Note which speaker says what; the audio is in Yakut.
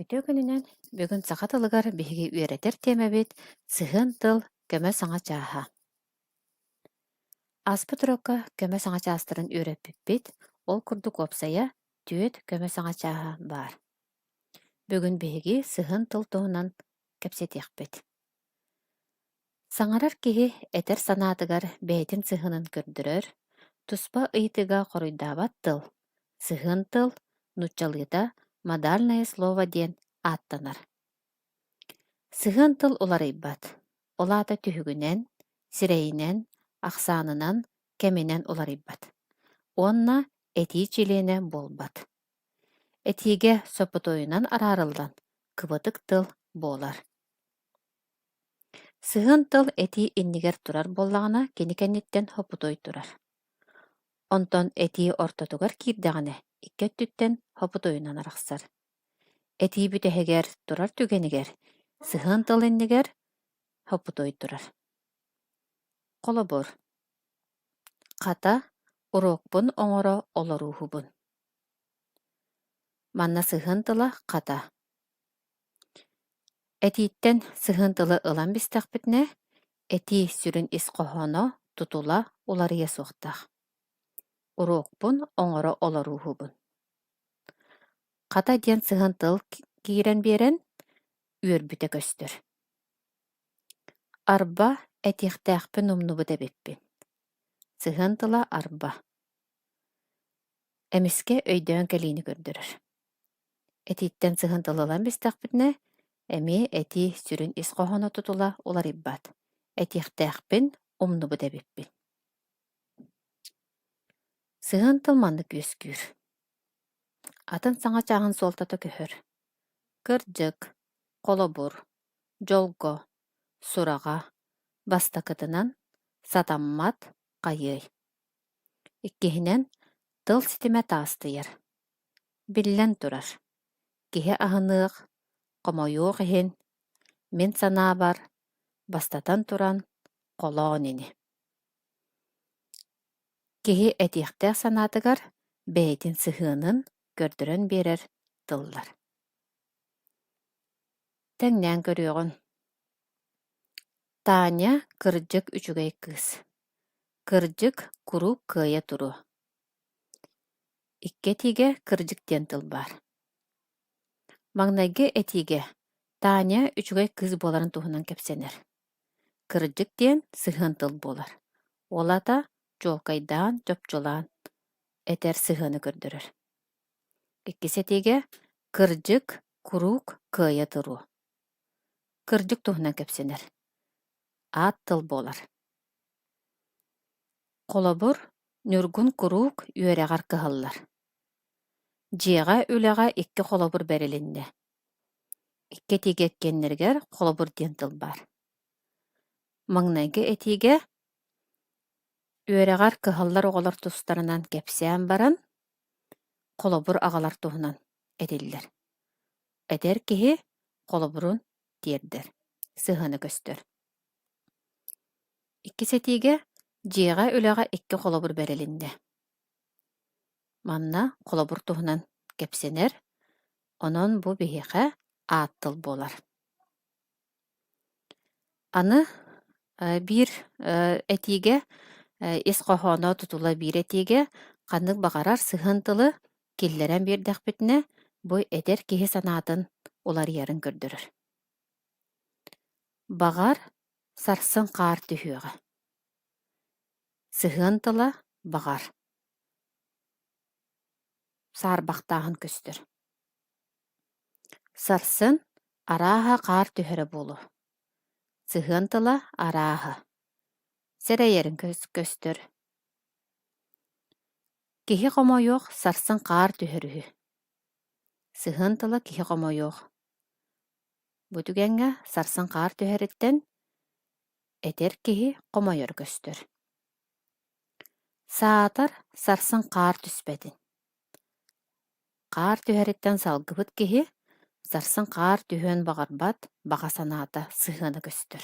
Speaker 1: Үтүө күнүнэн! Бүгүн саха тылыгар биһиги үөрэтэр тиэмэбит «Сыһыан тыл көмө саҥа чааһа». Ааспыт урокка көмө саҥа чаастарын үөрэппиппит, ол курдук уопсайа түөрт көмө саҥа чааһа баар. Бүгүн биһиги сыһыан тыл туһунан кэпсэтиэхпит. Саҥарар киһи этэр санаатыгар бэйэтин сыһыанын көрдөрөр, туспа ыйытыыга хоруйдаабат тыл, сыһыан тыл, нууччалыыта модальное слово диэн ааттанар. Сыһыан тыл уларыйбат, ол аата түһүгүнэн, сирэйинэн, ахсаанынан, кэминэн уларыйбат уонна этии чилиэнэ буолбат. Этиигэ соппутуойунан араарыллан кыбытык тыл буолар. Сыһыан тыл этии иннигэр турар буоллаҕына, кини кэнниттэн хоппутуой турар. Онтон этии ортотугар киирдэҕинэ, икки өттүттэн хоппутуойунан арахсар. Этии бүтэһигэр турар түгэнигэр сыһыан тыл иннигэр хоппутуой турар. Холобур, хата, уруокпун оҥоро олорууһубун. Манна сыһыан тыла хата. Этииттэн сыһыан тылы ылан бистэхпитинэ, этии сүрүн ис хоһооно, тутула уларыйа суохтаах. Уруокпун оҥоро олорууһубун. Хата диэн сыһыан тыл киирэн биэрэн, үөрбүтэ көстөр. Арба, этиэхтээхпин умнубут эбиппин. Сыһыан тыла арба. Эмискэ өйдөөн кэлиини көрдөрөр. Этииттэн сыһан тылылан бистэхпитинэ, эмиэ этии сүрүн ис хоһооно тутула уларыйбат, этиэхтээхпин умнубут эбиппин. Сыһыан тыл маннык үөскүүр. Атын саҥа чааһын суолтата көһөр. Кырдьык, холобур, дьолго, сураҕа, бастакытынан, сатаммат, хайыай. Иккиһинэн, тыл ситимэ таастыйар. Биллэн турар, киһи аһыныах, хомойуох иһин, мин санаабар, бастатан туран, холоон ини. Киһи этиэхтээх санаатыгар бэйэтин сыһыанын көрдөрөн биэрэр тыллар. Тэҥнээн көрүөҕүҥ. Таня кырдьык үчүгэй кыыс. Кырдьык куруук кыайа туруо. Икки этиигэ кырдьык диэн тыл баар. Маҥнайгы этиигэ Таня үчүгэй кыыс буоларын туһунан кэпсэнэр. Кырдьык диэн сыһыан тыл буолар. Ол аата чуолкайдаан, чопчулаан этэр сыһыаны көрдөрөр. Иккис этиигэ кырдьык куруук кыайа туруо. Кырдьык туһунан кэпсэнэр. Аат тыл буолар. Холобур, Ньургун куруук үөрэҕэр кыһаллар. Дьиэҕэ үлэҕэ икки холобур бэрилиннэ. Икки этиигэ иккиэннэригэр холобур диэн тыл баар. Маҥнайгы этиигэ үөрэҕэр кыһаллар оҕолор тустарынан кэпсээн баран, холобур аҕалар туһунан этиллэр. Этэр киһи холобурун тиэрдэр, сыһыана көстөр. Иккис этиигэ дьиэҕэ үлэҕэ икки холобур бэрилиннэ. Манна холобур туһунан кэпсэнэр, онон бу биһиэхэ аат тыл буолар. Аны биир этиигэ ис хоһооно тутула биир этиигэ ханнык баҕарар сыһыан тылы киллэрэн биэрдэхпитинэ, бу этэр киһи санаатын уларыйарын көрдөрөр. Баҕар, сарсын хаар түһүөҕэ. Сыһыан тыла баҕар. Саарбахтааһын көстөр. Сарсын арааһа хаар түһэрэ буолуо. Сыһыан тыла арааһа. Сэрэйэрин көстөр. Киһи хомойуох сарсын хаар түһэр үһү. Сыһыан тыла киһи хомойуох. Бу түгэҥҥэ сарсын хаар түһэриттэн этэр киһи хомойор көстөр. Саатар сарсын хаар түспэтин. Хаар түһэриттэн салгыбыт киһи сарсын хаар түһүөн баҕарбат баҕа санаата сыһыана көстөр.